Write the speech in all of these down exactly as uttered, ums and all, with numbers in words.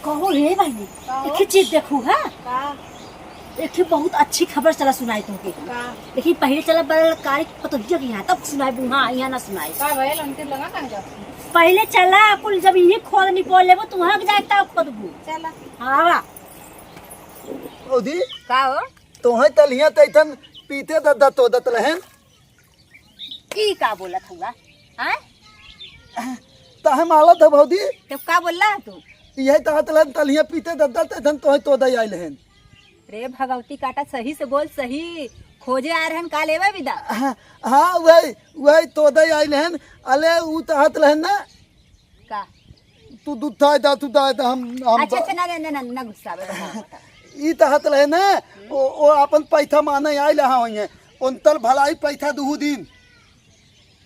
कहो रे बहिनी, का हो? एक ही चीज देखू, हाँ? का? एक ही बहुत अच्छी खबर चला सुनाई तुमके। का? एक ही पहले चला बलात्कारी पतोहिया के यहाँ, तब सुनाई बू, हाँ, यहाँ ना सुनाई। का भइल, उनके लगा कहाँ जाओ? पहले चला, कुल जब इन्हीं खोद निपोल लेबो, तू वहाँ के जाए तब खोदबू। चला। हाँ, आवा। भौजी, का हो? तोहे तलिया तैथन पीते दद्दा तोदत रहन। ई का बोलत हुआ? हाँ? तहे मालत है भौजी। तब का बोलला तू? यही तहत रहन तलिया पीते दद्दा तैथन तोहे तोदे आइल हन। रे भगवती काटा, सही से बोल, सही खोजे आ रहन, का लेवे विदा? हाँ, हाँ, वही, वही तोदे आइल हन। अले ऊ तहत रहन ना। का? तू दूध थाय दा, तू दाय दा, हम, हम अच्छा, बा- अच्छा, ना, ना, ना, ना, ना गुस्सा आवे, बताओ, बताओ। ई तहत रहे ना, ओ, ओ आपन पैसा माने आइल हा होइहे, उनतल भलाई पैसा दुहू दिन।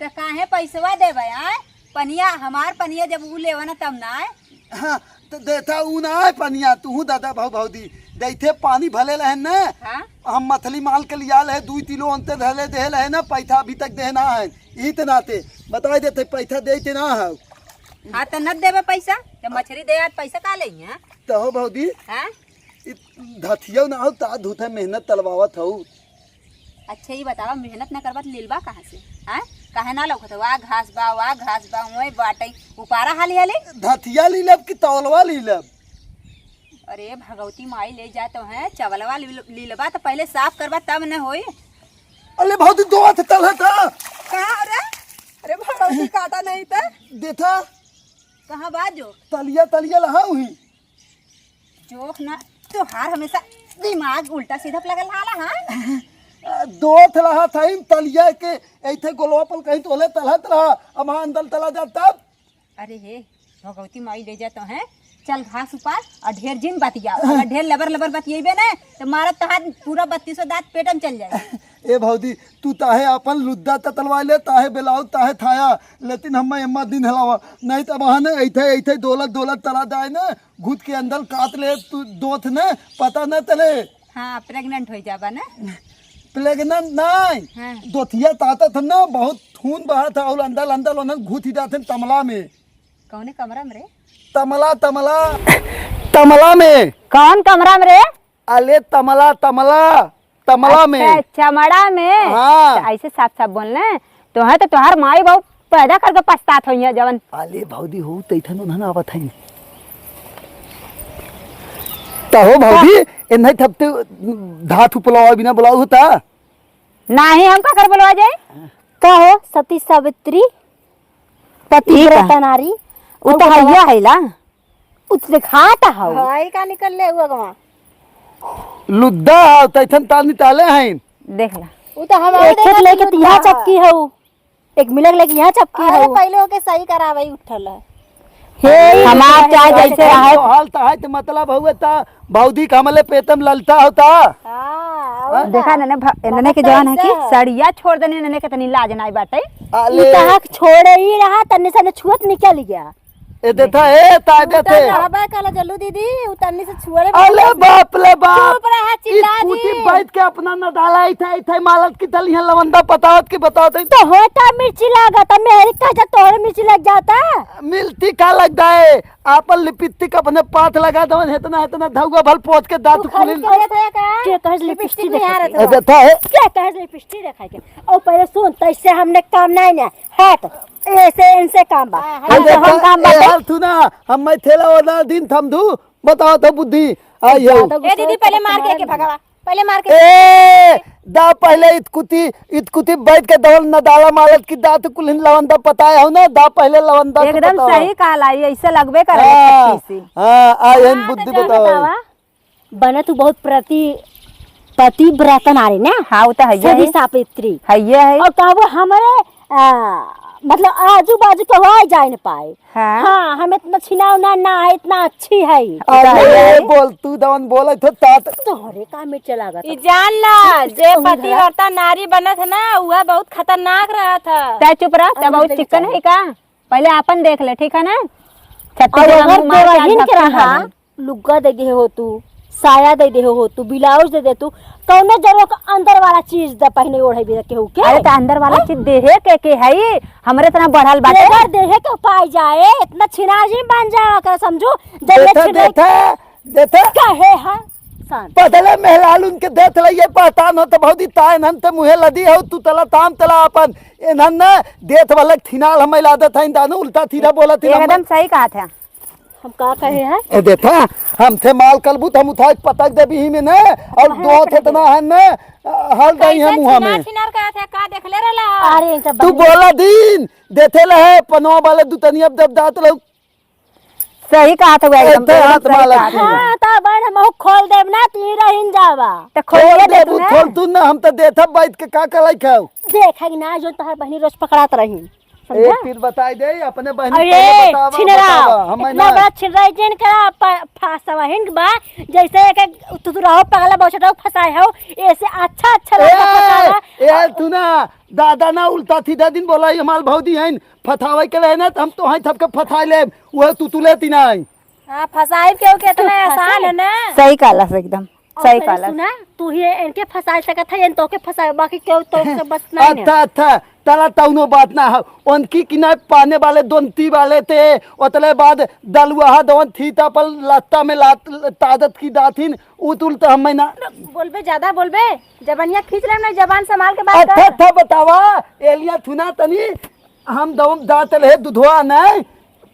त काहे पैसवा देबे, आय? पनिया, हमार पनिया जब ऊ लेवा ना तब ना आय। हाँ, त देता ऊ ना आय पनिया, तू दादा भाऊ भौजी, दैथे पानी भले रहे ना, हाँ? हम मथली माल के लिया ले, दुई किलो अंते धले दे रहे ना, पैसा अभी तक देना है, इतना ते, बताए देते, पैसा देते ना है। हाँ, त न देबे पैसा, जब मछरी दे आज पैसा का लेइहे, हाँ? त हो भौजी, हाँ? इ धथिया ना हो, ता धुथे मेहनत तलवावत हो। अच्छा, ई बतावा, मेहनत ना करबा त लीलबा कहाँ से? हाँ? काहे ना लौकत हो? वा घास बा, वा घास बा, वही बाटे, उपारा हाली हाली। धथिया लीलब कि तौलवा लीलब? अरे भगवती माई ले जा तो है, चवलवा लील-, लीलबा त पहले साफ करबा तब न होई। अरे भौजी, दो हाथ तलत ह। कहाँ रे? अरे भगवती काटा नहीं त। देथा। कहाँ बा जो? तलिया, तलिया लहा हुई। जोख ना, तोहार हमेशा दिमाग उल्टा सीधा लगल हाला, हाँ? दो थलहा था इन तलिया के, ऐथे गोलवा पर कहीं तोले तलहत रहा, अब हाँ अंदर तला जा तब। अरे हे, भगवती माई ले जा तो है, चल घास उपार और ढेर जिन बतिया, अगर ढेर लबर लबर बतियेबे ना, तो मारत तहार पूरा बत्तीसों दांत पेटम चल जाए। ए भौजी, तू ताहे आपन लुद्दा ततलवा ले, ताहे बेलाउज, ताहे थाया, लेकिन हम्मा एम्मा दिन हलावा, नहीं तब वहाँ ने ऐथे, ऐथे डोलत, डोलत तला जाए ना, घुट के अंदर काट ले तू दोथ ने, पता न चले। हाँ, pregnant हो जाबा ना। Pregnant नहीं, हाँ। दोथिया तातत ना, बहुत खून बहा था और अंदर, अंदर उन्हें घुट ही जाते तमला में। कौने कमरा में रे? तमला, तमला। तमला में। कौन कमरा में रे? अले तमला, तमला, तमला में। अच्छा, चमड़ा में। हाँ। तो ऐसे साफ साफ बोलना, तो है तो तोहार माई बाबू पैदा करके पछतात होइहे जवन। अले भौजी हो, तैथन उन्हन आवत हैं। त हो भौजी, हाँ। एन्हे थपते धात उपलावा बिना बुलाऊ होता? नाही, हम का कर बोलवा जाए? का हो, सती सावित्री, ई का? पतिव्रता नारी, उ तो और हैया बतावा। है ला। उ तो देखात हौ। भाई का निकल ले हुआ गवा। लुद्दा हौ, तैथन ताल निकाले हैं। देख ला। उ तो हमारे एक खेत देखत लेके लुद्दा तिहा है। चपकी हौ। एक मिनट लेके यहाँ चपकी अरे, हौ। पहले ओके सही करावे, उठल है। हे, हमार चाहे जैसे रहे। तो हाल तो है, तो मतलब हुए ता, भौजी का हमले पेटम ललता होता। हाँ, और हाँ? का? देखा नने भा-, नने के जवान है कि कैसे है? सड़िया छोड़ देने, नने के तनी लाज नाई बाटे। अले। ई कहा छोड़े ही रहा, तन्ने से ने छुअत निकल गया। ए देथा, ए ता तू देथे। तो रहबा कला जल्लू दीदी, उ तन्ने से छुअरे अले बाप रे बाप। चुप रहा, ई चिल्ला कुटी जी। बैठ के अपना न डाला, इथे, इथे मालत की दलिया लवंदा पतावत की बतावत है। तो होता मिर्ची लागत, मेरी का जब तोहरे मिर्ची लग जाता। मिलती का लग जाए? आपन लिपस्टिक अपने पाथ लगा दवन, हेतना, हेतना धौगा भल पोंछ के दांत तू खाली खुलिन। कहत है का? के कहस लिपस्टिक लिपस्टिक नहीं आ रहा देखा था। था। ए, देता है। के कहस लिपस्टिक देखा के? ओ, पहले सुन, तैसे हमने काम नहीं ना। हट। ऐसे इनसे काम बा। हाँ, हमसे ए, हम देता, काम ए, बाटे। हाल थू ना, हम मैं थेला वाला दिन थम दू, बताओ तो बुद्धि। आई हो। ज्यादा ए गुस्सा दीदी, होता पहले है मार के, तुम्हारा के नहीं। भगावा। पहले मार के। ए, दा पहले इतकुती, इतकुती बैठ के दवन न डाला मालत की दांत कुलिन लवंदा पताए हो ना, दा पहले लवंदा तो एकदम पताओ। सही कहला, ये ऐसे लगबे करे हाँ, छत्तीसी। हाँ, आ एहन हाँ, बुद्धि तो बताओ। बतावा। बने तू बहुत प्रति, पतिव्रता नारी ना? हाँ, वो तो है ही सती है। सावित्री। है ये है। और कहबो हमरे, आ, मतलब आजू बाजू के हो जाए न पाए। हाँ। हाँ, हम इतना छिनाव ना, ना है, इतना अच्छी है। अरे, अरे। बोल, तू दवन बोलत हो, तात। तोहरे का मिर्च लागत ई है? जान ला, जे तू पतिव्रता नारी बनत है ना, उहे बहुत खतरनाक रहत है। तै चुप रह, तै अरे, बहुत देख चिकन चल। है का? पहले आपन देख ले, ठीक है ना? छत्तीस और जगह अगर मुँह मार के देवहिन आज के भक्कन रहा, भागल। लुग्गा दे गए हो तू, साया दे दे हो, तू ब्लाउज दे दे, तू कौनो जरूरत के अंदर वाला चीज दे पहने ओढ़े भी केहू के। अरे, त अंदर वाला हैं? चीज देहे के, के हई? हमरे इतना बढ़ल बाटे। अगर देहे के पाई जाए, इतना छिनार जी बन जाए, कर समझू, जब ये देते, छिनार देते, देते। कहे है? सान। बदले मेहलाल उनके देत रहिए, पहचान हो तो भौजी ताए नन ते मुहे लदी हो, तू तला ताम तला अपन, एनन न देत वाला थिनाल हम इलादत है, दानो उल्टा सीधा बोलत ही हम। एकदम सही कहा था। हम का कहे हैं? ए, देखा, हम थे माल कलबू, त हम उठा के पटक देबी ही में न, और काहे दो पटक थे इतना देबी? है न, हल दई है कैसे मुँह में। छिनार छिनार कहा थे, का देख ले रहला? अरे, इनका तू बहिन बोला दिन, देते ले है, पनवा वाले दुतनी अब जब दात रहू। सही कहा था, एकदम, एकदम हाथ सही मालक कहा तू। था। हाँ, त बहन, हम खोल देब ना, तू ही रहिन जावा। त खोल खोलिए दे देबू, तू ना। खोल तू ना, हम त देथब बैठ के का कलाई खाऊ। देखेगी ना, जो तोहर बहिनी रोज पकड़ात रही। समझा? एक चीज बताई दे, अपने बहन अरे, के पहले बतावा, छिनरा, बतावा, हम इतना ना बड़ा छिनरा जिन करा, प-, फांसवा हिन बा, जैसे एक, एक तू, तू रहो पगला, बहुत छोटा फंसाए हो, ऐसे अच्छा, अच्छा लड़का ए, फंसावा। ए, तू ना, दादा ना उल्टा सीधा दिन बोला, ये हमार भौजी हईन, फंसावे के रहे ना, त हम तोहई सबके फंसा लेब, उहे तू, तू लेती ना आई। हाँ, फंसाई केहू के इतना तू आसान फंसे? है ना। सही कहला से एकदम। और सही फिर कहला। सुना, तू ही इनके फंसा सकत है, इन तोके फंसा, बाकी केहू तो से बस नहीं है। अच्छा, अच्छा, तला तौनो बात ना हो। उनकी किनारे पाने वाले दोनती वाले थे, उतले बाद दलुआ दोन थीता पर लत्ता में लात, तादत की दाथिन, उतुल तो हम ना। बोलबे, ज्यादा बोलबे, जबनिया खींच रहे ना, जबान संभाल के बात अच्छा, कर। अच्छा, बतावा, एलिया थुना तनी, हम दम दात ले दुधवा नहीं,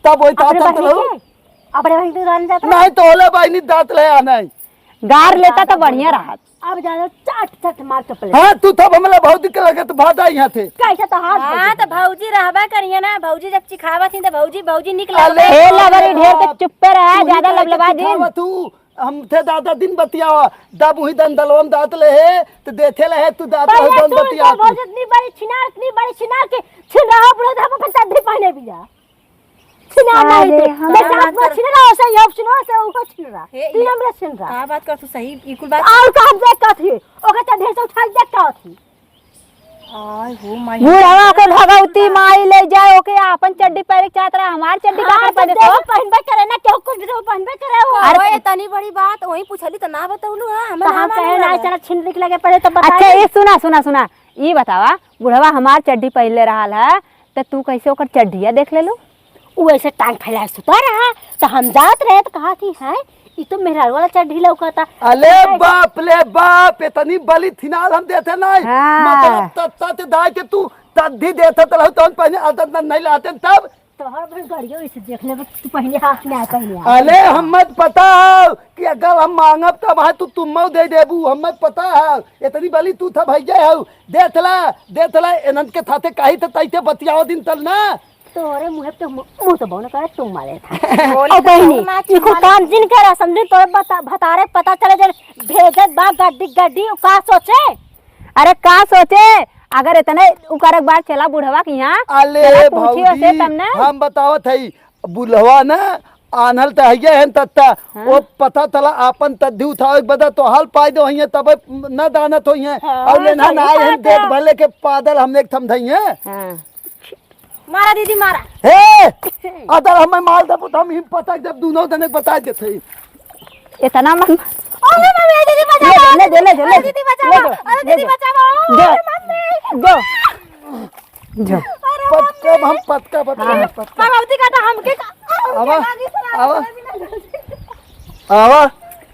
तब वही अपने ताता बहिनी तलो। के? अपने बहिनी के गान जाता? नहीं तो होले बहिनी दात ले आ नहीं। गार लेता तो बढ़िया रहत। अब जानो चट चट मार चपले। हाँ, तू तब हमला भौजी के लगत भादा यहाँ थे। कैसे तो हाथ हाँ, भौजी तो भौजी रहबा करिए ना, भौजी जब चिखावत ही तो भौजी, भौजी निक अले लगबे। हे लबरी ढेर तो बाप, चुप्पे रहा, तू ही ज्यादा काहे लबलबा के दिन। चिखावत हू? हम थे दादा दिन बतियावा, दब उही दन दलवम दात ले हे, तो देथे ले हे, तू दात पहले उही दन तू बतिया इनका तू। भौजी इतनी बड़ी छिनार, इतनी बड़ी छिनार के छिन रहा बुढ़ो, तो हम अपन चड्ढी पहने भी जा। छिनार नहीं अरे, थे। हम जैसे बात आप कर छिन रहा, वैसे ही हम छिन रहा, वैसे उनको छिन रहा। हे, तू ये हमरा छिन रहा। का बात कर तू सही, ई कुल बात और का हम देख का थी, ओकर चड्ढी से उठा के देख का थी। आय हो माई। बुढ़वा के भगवती माई ले जाए, ओके आपन चड्डी पहिरे के चाहत रहा, हमार चड्डी का हाँ, कर तो पहने देखो, तो? पहनबे करे ना, केहू कुछ भी तो पहनबे करे हो। अरे अरे, इतनी बड़ी बात, वही पूछली तो ना बतौलू, हाँ, हमें तो ना हम कहे मालूम ना, रहे। चला छिन दिख लगे पहले तो बताई। अच्छा, ये सुना, सुना, सुना, ई बतावा, बुढ़वा हमार चड्डी पहन ले रहा है, तो तू कैसे ओकर चड्डिया देख लेलू? उ ऐसे टांग फैलाए सुता रहा, तो हम जात रहे तो कहा थी, "हैं, ई तो मेहरारू वाला चड्ढी लौकता।" अले तो बाप ले बाप, इतनी बली थिनाल हम देते नहीं। हाँ। मतलब तत्ता ते दाई के तू तद्दी देते तो रहू, तो हम पहले आदत न नहीं लाते तब। तोहर बहन गाड़ियों इसे देख लेबे, तू पहले हाथ में आ, पहले आ। अले हम मत पता हो कि अगर हम मांगब तब है तू तुम्मो दे देबू, हम मत पता हो। इतनी बली तू था भैया हो, देथला, देथला, एनन के थाते काहे त तैते बतियाओ दिन तल ना। तोरे मुँह पे मु-, मुँह तो बौन करे, तुम मारे था। बोली और तो बहिनी, कहूँ ना, इको मारे। काम जिन करा, समझे, तोरे बता, भतारे पता चले जब भेजत बा गड्डी, गड्डी, का सोचे? अरे का सोचे? अगर इतने उकरक बार चला बुढ़वा के यहाँ, अले चला पूछी ओसे भौजी, तब ना। हम बतावत हई, बुढ़वा ना, आन्हल त हइये हन तत्ता, हाँ। वो पता तला आपन तद्दी उठावे के बदला तो हाल पाए दो हइये, तब न दानत होइये, हाँ, और लेना सही ना आए हम बात देख है। भले के पादल हमने एक थम धइये। हाँ। मारा दीदी, मारा। हे, अगर हमें मार देबू, तो हम हिम पटक देब, दूनो जने बता देते। इतना मन अरे मम्मी, दीदी बचाओ। ले दे, ले दे, ले दे, अरे दीदी बचाओ, ले दे, अरे दीदी ले दे। बचाओ। दे, अरे मम्मी। दे। जो। अरे पटके मम्मी। हम पटका, पटका, हाँ। पटका। भगवती का तो हमके का, हमके आवा, का आगे से आवा। आवा।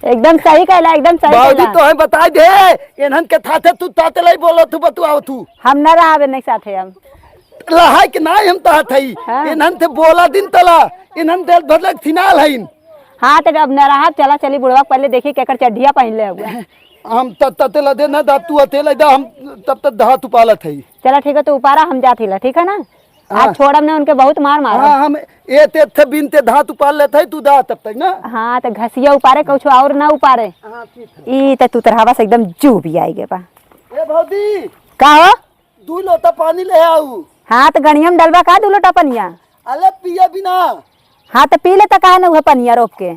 एकदम सही कहला, एकदम सही बाबूजी कहला। तो हम बता दे, इन्हन के थाते तू ताते लाई बोलो तू बतुआओ तू। हम ना रहावे नहीं साथे हम। लहाई के नाई हम तहा थई। हाँ। इन्हन ते बोला दिन तला, इन्हन दिल भरलक थिनाल हईन। हाँ, तो अब न रहा, चला चली बुढ़वा, पहले देखी केकर चड्ढिया पहन ले हुआ। हम त-, तते लदे ना दा, तू अते ले दा, हम तब तक दहा तू पालत हई। चला ठीक है, तू उपारा, हम जात हिला, ठीक है ना? हाँ। आज छोड़ब ना उनके, बहुत मार मारब। हाँ, हम ए ते थे बिन ते दहा तू पाल लेत हई, तू दा तब तक ना। हाँ, तो घसिया उपारे, कुछ और ना उपारे। हाँ, ठीक है। ई त तू तरहवा से एकदम जू भी आई गे बा। ए भौजी। का हो? दू लोटा पानी ले आऊ। हाँ, तो गणिया में डलबा का दू लोटा पनिया? अले पिए बिना। हाँ, तो पी ले, तो काहे ना उहे पनिया रोक के।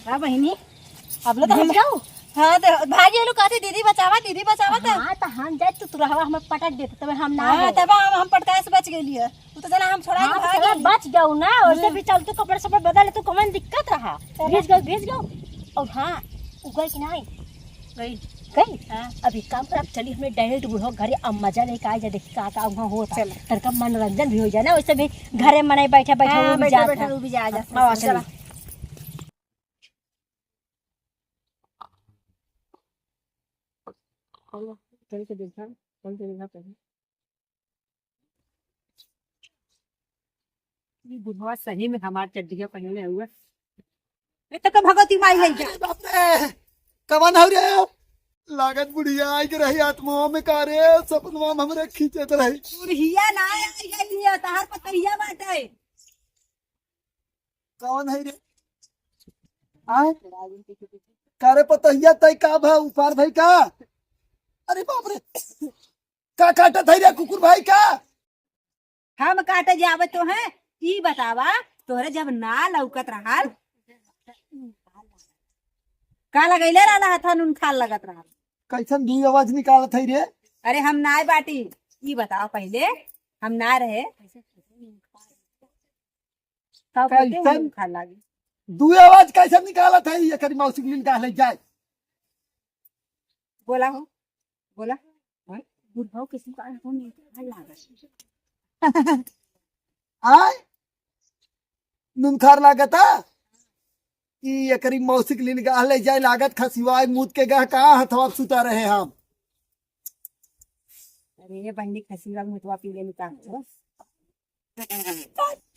का बहिनी, अब लो तो हम जाओ। हाँ, तो भागी लोग कहते, "दीदी बचावा, दीदी बचावा," तो हाँ, तो हम जाए तो तू रहवा हमें पटक देते, तबे हम ना हाँ, गए। तब हम, हम पटकाए से बच गइली है। वो तो चला हम छोड़ा हाँ, के तो भाग चला गइली। बच जाऊ ना, वैसे हम्म। भी चल तू कपड़े सपड़े बदल ले, तू कौन दिक्कत रहा? चला। भीज गऊ, भीज गऊ। और हाँ, उ गई कि नहीं? गई। गई? हाँ। अब एक काम कर, अब चली हमें direct बुढ़ो घरे, अब मजा लेके आ जा, देखी का का वहाँ होता। चला। तनका मनोरंजन भी हो जाए ना, वैसे भी घरे मने बैठे बैठे हाँ, वो भी बैठे जात बैठे है। वो भी जा, जा। हाँ, चला। चली। चल के देखा, चल के देखा पहले। ई बुढ़वा सही में हमार चड्डिया पहनले हुआ। ए, तो का भगवती माई है क्या? अरे बाप रे, कवन हौ रे? लागत बुढ़िया आई के रही आत्मा में का रे, सपनवा में हमरे खींचत रही। बुढ़िया ना आई गई है, तहार पतैया बाटे। कवन है रे? आय? का रे पतैया, तई का भा उपार भाई का? अरे बाप रे, का काटत है रे कुकुर भाई का? हम काटे जावे तो हैं, ई बतावा, तोहरे जब ना लौकत रहल, का लगैले रहला हथा नून खार लगत रहल? कैसन दुई आवाज निकालत है रे? अरे हम नाय बाटी, ई बतावा पहिले, हम ना रहे, तब कैसे कैसन नून खार लागी? दुई आवाज कैसन निकालत है? ये करी मौसी के लिए निकाल ले जाए। बोला हो, बोला। हाँ? बुढ़ऊ के सुतार हो नहीं, अच्छा लागत। आय? नुनखार लागता? ई एकरी मौसी के लिए निकाल ले जाए, लागत खसिवाए मूत के गह का हथवा सुता रहे हम। अरे ये बहनी खसिवा मुतवा पी ले निकाल। ए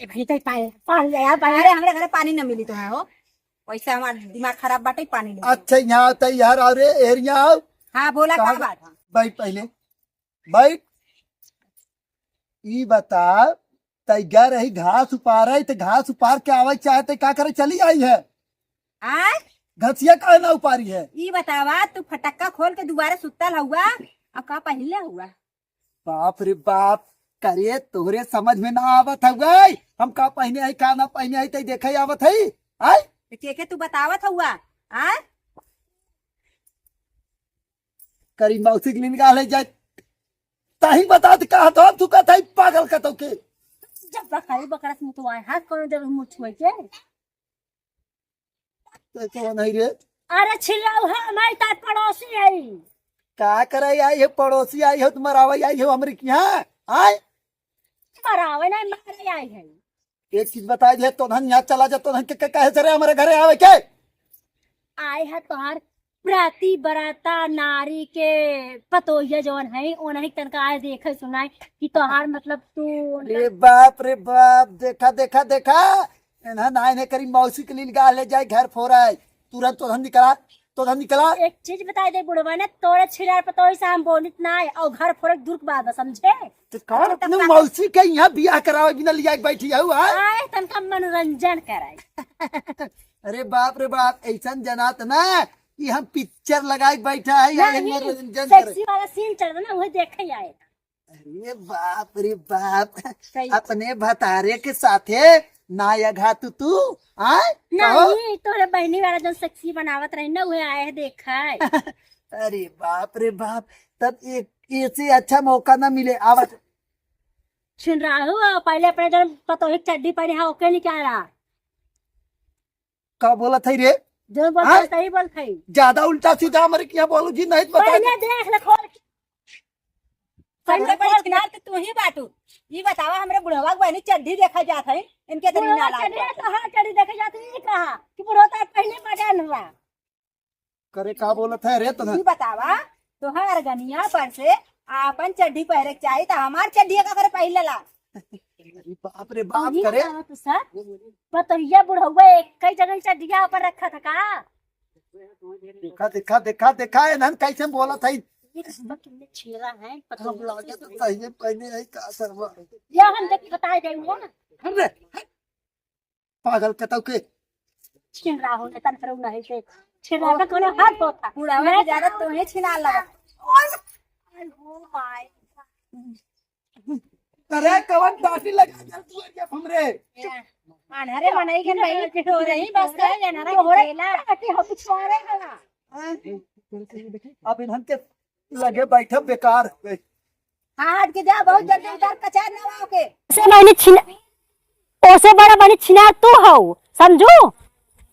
भाई, तई पानी, पानी ले आ, पानी। अरे, हमरे घरे पानी न मिली तो है हो। वैसे हमार दिमाग खराब बाटे, पानी ले। अच्छा, यहाँ तई यार, अरे, एरिया आओ। हाँ, बोला, का कहाँ बात है? बैठ पहले, बैठ। ई बता, तई गा रही घास उपारे, तो घास उपार के आवे चाहे, तो का करे चली आई है? आय? घसिया काहे ना उपारी है? ई बतावा, तू फटक्का खोल के दुबारा सुतल हुआ, अब का पहले हुआ? बाप रे बाप, करे तोहरे समझ में ना आवत हउए, हम का पहिने हई, का ना पहिने हई, तई देखे आवत हई, आय? त के के तू बतावत हउआ, आय? करी मौसी के लिनगा ले जाए, ताही बतात का हथवा थुकत हई, पागल कतौ के। जब बकरी बकरस में तू आए, हाथ कौनो जरूर मुँह छुए के? ते कौन है रे? अरे छिल्लाऊ है, हमारी तात पड़ोसी है। का करे आई है पड़ोसी, आई हो तुम्हारा आई हो हमरे की यहाँ? आय? मरावे नहीं, मारे आई है। एक चीज बताई दे, तोहन यहाँ चला जा, तोहन के, के कहे से रे हमारे घरे आवे के? आए है तोहार पतिव्रता नारी के पतोहिया जौन है, ओनही तनका आए देखे सुनाए कि तोहार मतलब तू रे बाप रे बाप, देखा, देखा, देखा, एन्हा नाय ने करी मौसी के लील गाह ले जाए घर फोराए, तुरंत तोहन निकला, तोहन निकला। एक चीज बताई दे बुढ़वा ने, तोरे छिनार पतोही से हम बोलित नाय, और घर फोरे के दूर के बात बा, समझे? तो कौन अपने मौसी के यहाँ बियाह करावे बिना लिया के बैठी है, हाँ? आए तनका मनोरंजन कराई। अरे बाप रे बाप, ऐसन जनात ना कि हम पिक्चर लगाए के बैठा है या नहीं, मनोरंजन करे। सेक्सी वाला सीन चल रहा ना, वही देखे आए। अरे बाप रे बाप, सही। अपने भतारे के साथे ना अघातू तू, आय? कहो? नहीं, तोरे बहनी वाला जो सेक्सी बनावत रही ना, वही आए है देखा है। अरे बाप रे बाप, तब एक, ऐसे अच्छा मौका ना मिले, आवत। छिनराहू, पहले अपने जन पतोही के चड्डी पहने हा, ओके निकाला। का बोलत है रे? जो बोलत हाँ? है, सही बोलत है। ज्यादा उल्टा सीधा हमरे किहाँ बोलू जी, नहीं तो बता पहले दे। देख ले खोल के। पहले पहले छिनार तो तू ही बाटू। ई बतावा, हमरे बुढ़वा के बहनी चड्डी देखा जात है, इनके तो बुढ़वा ना लाग चड्डी है, तो हाँ चड्डी देखा जात है, ये कहा कि बुढ़वा तो पहले बटन हुआ। करे का बोलत है रे तोहन? ई बतावा, तोहर गनिया पर से आपन चड्डी पहरे के चाही, त हमार चड्डी का करे पहले ला? अरे बाप रे बाप, अरे करे। बाप सर, पतोहिया बुढ़ौआ एक ही जगह चड्डिया ऊपर रखा था का? देखा, देखा, देखा, देखा, एनहन कैसे बोलत है। ये किस्मत में छेड़ा है, हम पतोहिया लागे से तो सही में पहने है का सरवा। या हम देख बताए देंगे ना। हट रे, हट। पागल कतौ के। छिन रहा हो, तन पर नहीं के। छिन रहा का कोनो हाथ होता। बुढ़ावा के ज्यादा तोहे छिनार लगा। ओए, ओए, ओ माय। अरे, कवन टाटी लगा दे तू ये हमरे? अनहरे मनई के नहीं, तो रही बस कहे जाना रे, तोहरे खेला। टाटी हम छोड़े हला। अब इन्हन के लगे बैठब बेकार हो गई। हाँ, हट के जा, बहुत जल्दी उधर कचार ना आओ के। ओसे बहनी छिन-, ओसे बड़ा बहनी छिनार तू हऊ, समझू?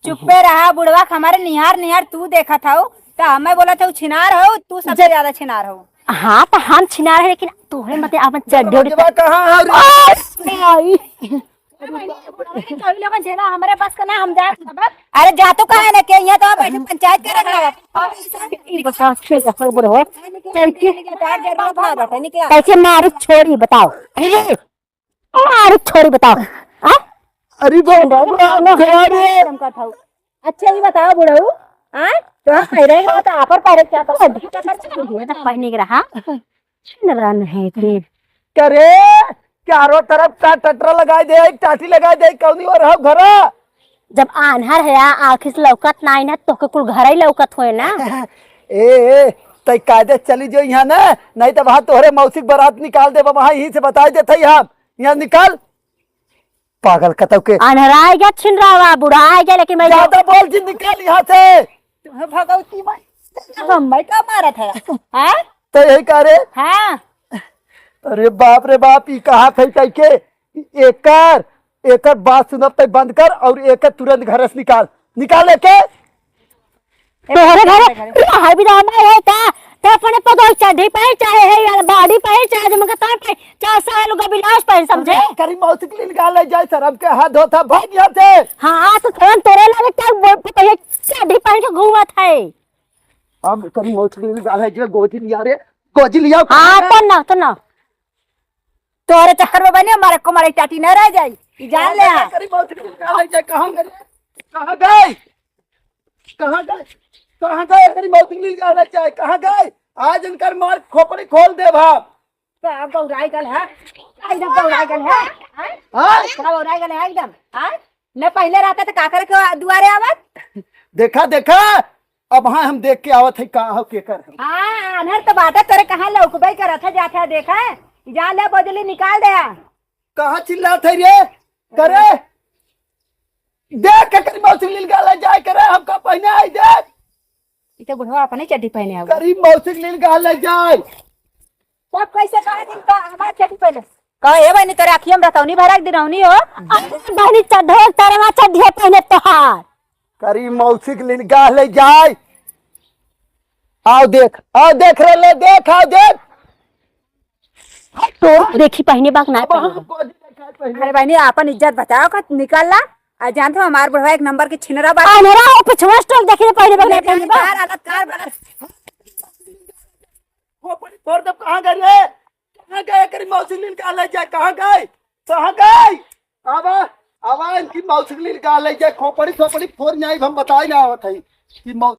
चुप्पे रहा बुढ़वा, हमारे निहार निहार तू देखत हऊ, तो हमें बोलत हऊ छिनार हऊ, तू सबसे जब ज्यादा छिनार हऊ। हाँ, तो हम छिनार है, लेकिन तोहरे मते आपन चड्ढी उड्ढी जवा कहाँ है रे? ओ, आई। कभी लोगन झेला हमरे बस का ना, हम जाए सब। अरे जा तो कहा ना के, यहाँ तो आप बैठे पंचायत करे ना। बताओ, ठीक है, कोई बुढ़ो। कैसे, निकला, तार जरूरत ना बैठे, निकला। कैसे मारू छोड़ी बताओ? अरे, मारू छोड़ी बताओ। हाँ? अरे बाप रे। अच्छा, ये बताओ बुढ़ऊ, हाँ? तो हम पैरे के तो आपन पैरे के तो पहने के रहा। छिनरा नहीं थी। करे, चारों तरफ का टटरा लगाई दे, टाटी लगाई दे, कौनी ओर हऊ घरा? जब आन्हर है, आ-, आँखी से लौकत नाई ना, तोहके कुल घरा ही लौकत होए ना। ए, ए, तै कायदे चली जो यहाँ ना, नहीं तो वहाँ तोहरे मौसी के बारात निकाल देब, वहाँ यहीं से बताई देत हई हम। यहाँ निकाल। पागल कतौ के। अन्हराय गया छिनरावा, बुढ़ाय गया, लेकिन मैं ज्यादा बोल जी, निकल यहाँ से। तुम्हें भगवती माई, हम मैं का मारत है? हाँ? तो यही कह रहे। हाँ। अरे बाप रे बाप, ई कहा थे तै के? एकर, एकर बात सुनब तै बंद कर और एकर तुरंत घर से निकाल, निकाल एके। तोहरे घरे रहा भी रहना है का? ते अपने पतोह चड्ढी पहन, चाहे है यार बाड़ी पहन, चाहे जमन के तान पहन, चाहे साया लुगा ब्लाउज पहन, समझे? अरे, करी मौसी के लिए निकाल ले जाए, शर्म के हाथ धोता भाग यहाँ से। हाँ, तो कौन तोरे लगे क्या बोल, पतोह चड्ढी पहन के घूमत है? अब करी मौसी के लिए निकाल ले जाए, गोजी लिया रे, गोजी लिया। हाँ, तो ना, तो ना। तोहरे चक्कर में बने हमारे को मारे टाटी न रह जाई, ई जान ले। हाँ। करी मौसी के लिए निकाल ले जाए, कहाँ गए? कहाँ गए? कहाँ गए? कहाँ गए? करी मौसी के लिए निकाल ले जाए, कहाँ गए? आज इनकर मार खोपड़ी खोल देब हम। का बौराई गल है? एकदम बौराई गल है? हैं? हाँ? का बौराई गल है एकदम? हैं? न पहले रहता तो का करे के दुआरे आवत? देखा, देखा, अब हाँ हम देख के आवत है, का हो, केकर है। हाँ, आन्हर तो बाटे, तोरे कहाँ लौकबे करत है, जात है, देखा है? जा ले, बजली निकाल दे। कहाँ चिल्लात है रे? करे? देख, करी मौसी लील गाले जाए करे, हमका पहने आई देख। ई तो बुढ़वा अपने चड्ढी पहने आवे। करी मौसी लील गाले जाए। सब कैसे कहे दिन का हमार चड्ढी पहने? कहे, "ए बहनी, तोरे अखिया में रतौनी भरा के दिनौनी हो।" अरे बहनी, चड्ढो तारे माँ चड्ढिया पहने तोहार। करी मौसी लील गाले जाए। आओ देख, आओ देख रे, ले देख, आओ देख। तो देखी पहने बाक ना अब पहने हम बा। गोदी देखाए पहले। अरे बहनी, आपन इज्जत बचाओ का निकाल ला। आ जानत हो हमार बुढ़वा एक नंबर के छिनरा बा। आ मेरा वो पिछवा स्टॉल देखी ना पहने बाक ना पहने बा। कार हालत कार बा। खोपड़ी फोड़ दब, कहाँ गए रे? कहाँ गए? करी मौसी लील गाले जाए, कहाँ गए? कहाँ गए? आवा, आवा, इनकी मौसी लील गाले जाए, खोपड़ी, खोपड़ी फोड़ जाए, हम बताए ना आवत है कि मौ-,